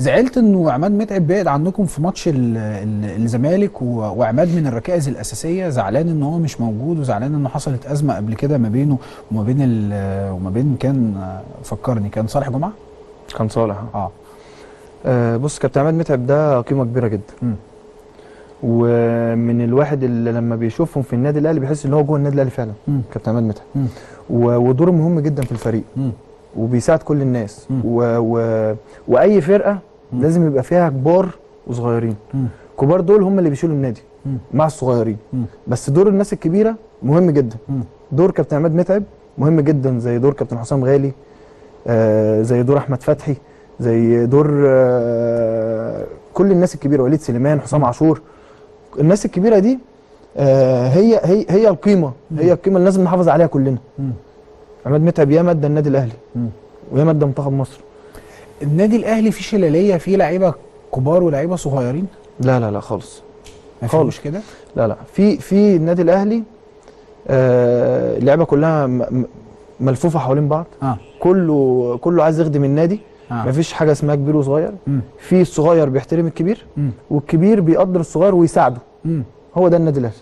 زعلت انه عماد متعب بعد عنكم في ماتش الزمالك، وعماد من الركائز الاساسية، زعلان ان هو مش موجود، وزعلان انه حصلت ازمة قبل كده ما بينه وما بين وما بين كان فكرني كان صالح جمعه؟ كان صالح. بص، كابتن عماد متعب ده قيمة كبيرة جدا، ومن الواحد اللي لما بيشوفهم في النادي الاهلي بيحس ان هو جوه النادي الاهلي فعلا. كابتن عماد متعب ودوره مهم جدا في الفريق، وبيساعد كل الناس، واي فرقه لازم يبقى فيها كبار وصغيرين. كبار دول هم اللي بيشيلوا النادي مع الصغيرين، بس دور الناس الكبيرة مهم جدا. دور كابتن عماد متعب مهم جدا، زي دور كابتن حسام غالي، زي دور احمد فتحي، زي دور كل الناس الكبيرة، وليد سليمان، حسام عاشور. الناس الكبيرة دي هي هي هي القيمة، هي القيمة اللي لازم نحافظ عليها كلنا. عماد متعب ياما ادى النادي الاهلي وياما ادى منتخب مصر. النادي الاهلي فيه شلاليه، فيه لعيبة كبار ولاعيبه صغيرين؟ لا لا لا خالص، ما فيش كده. لا لا، في النادي الاهلي اللعيبة كلها ملفوفه حوالين بعض. كله عايز يخدم النادي. مفيش حاجة اسمها كبير وصغير. في الصغير بيحترم الكبير، والكبير بيقدر الصغير ويساعده. هو ده النادي الاهلي.